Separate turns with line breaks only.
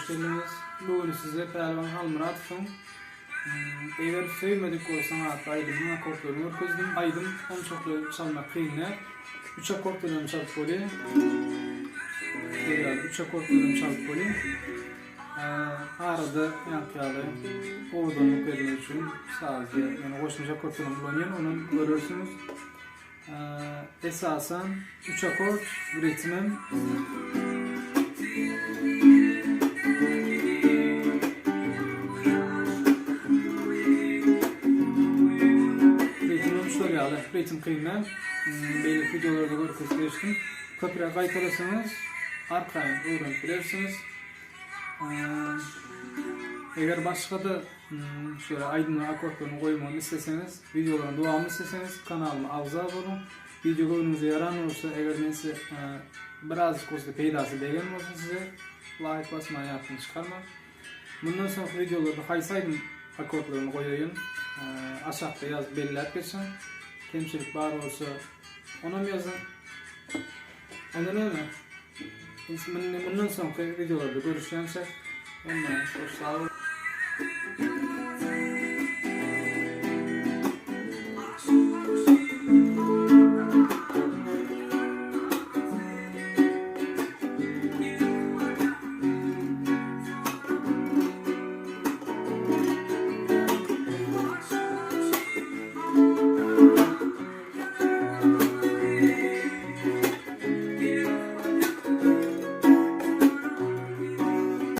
hoş geldiňiz. Bu gün size Pälwan Halmyradowyň Eger söýmedik bolsaň atly aýdymynyň akkordlaryny görkezdim. Aýdym onçakly çalmak kyn däl. Üç akkord bilen çalyp bolýar. Şeýle üç akkord bilen çalyp bolýar. Arada ýaňky ýaly owadanlyk bermek üçin sadece ýöne goşmaça akkord bilen ulanýan, onam görersiňiz. Esasan üç akord ritmim. Ritmim şular ýaly. Ritm kyn däl. Beýleki wideolarda görkezip geçdim. Köpräk gaýtalasaňyz arkaýyn öwrenip bilersiňiz. Eger başga-da şeýle aýdymlaryň akkordlaryny goýmagymy isleseňiz, wideolaryň dowamyny isleseňiz kanalyma agza boluň. Wideo göwnüňize ýaran bolsa, eger men size birazajyk bolsa-da peýdasy degen bolsa size laýk basmagy ýatdan çykarmaň. Mundan soňky wideolarda haýsy aýdym akkordlaryny goýaýyn, aşakda ýazyp belläp geçiň. Kemçilik bar bolsa onam ýazyň. Onda näme? Mundan soňky wideolarda görüşýänçäk, hemmäňiz hoş sag boluň.